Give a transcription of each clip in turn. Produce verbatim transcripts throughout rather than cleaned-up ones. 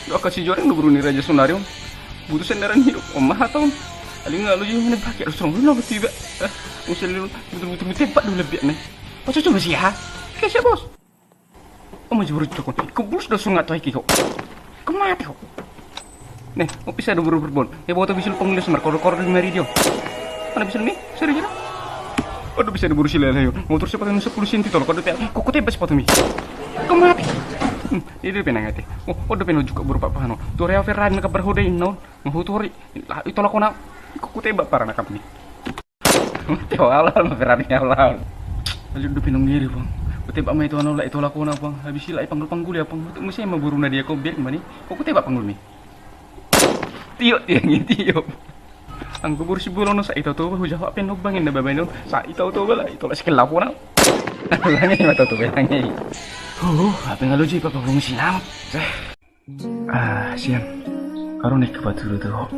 Angka sijoreng do boru ni raja sonari on. Butuh sendaran hidup on ma hata on. Aling nga lo jumene baki harus rong lo tiba. Musel lo butuh butuh butuh tempat dulu biak ne. Pacu coba sih ha. Kayak siapa bos? Oma jeburu cokon. Iko bulus do sungat tu aiki ho. Iko mate ho. Ne, o pisa do boru Borbon. Ne boto bisul pangulio semar koro koro di mari dio. Mana bisul mi? Seri jero. Odo bisa do boru silele yo. Motor sepatu nu sepuluh senti tolok odo pe. Koko tebas sepatu mi. Iko mate. Hmm, ide penang ate. Oh, odo peno juga boru papa no. Tore aferan kabar hode inno. Ngahu tori. Itolak ona. Iko kutebak parana kami. Mate ho, alal ma berani alal. Alu dope nang iri bang. Kutebak ma itu anu lah itu lakona bang. Habis ila ipanggul panggul ya bang. Untuk musim ma buruna dia kau biar gimana? Kok kutebak panggul mi? Tiop dia ngi tiop. Anggo boru si bolon sa ito to bah hujah apa no bang inda babai non sa ito to bala ito lah sekel lakona. Langi ma to to langi. Oh, apa ngaluji papa bung silam. Ah, sian. Aru naik ke batu dulu tuh.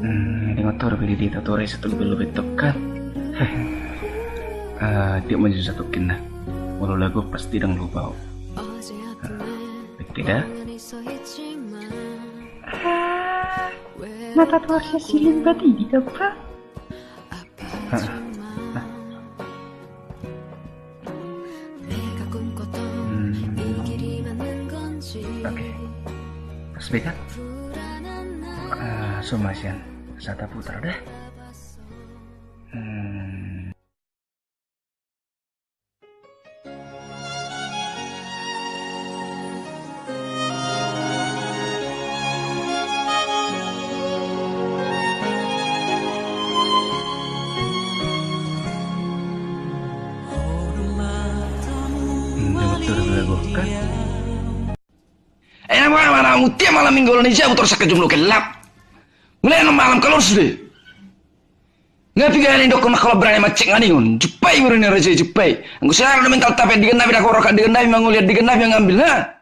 Hmm, dengan tor beli di tato rai satu belu betok kan. Ah, dia maju satu kena. Walau lagu pasti dang lupa. Ah, betul dah. Ah, mata tuh harusnya siling berarti di apa? Hmm. Oke. Speaker. Ah, so masian. Sata putar deh. Hmm. Enang mana mutia malam minggu ni jabu terus ke jumlah kelap. Mulai enam malam keluar sudah. Nga piga ni dokon na kalau berani macek nganingon. Jupai boru ni raja jupai. Anggo selalu na mental tape digendapi na koroka digendapi manguliat digendapi mangambil ha.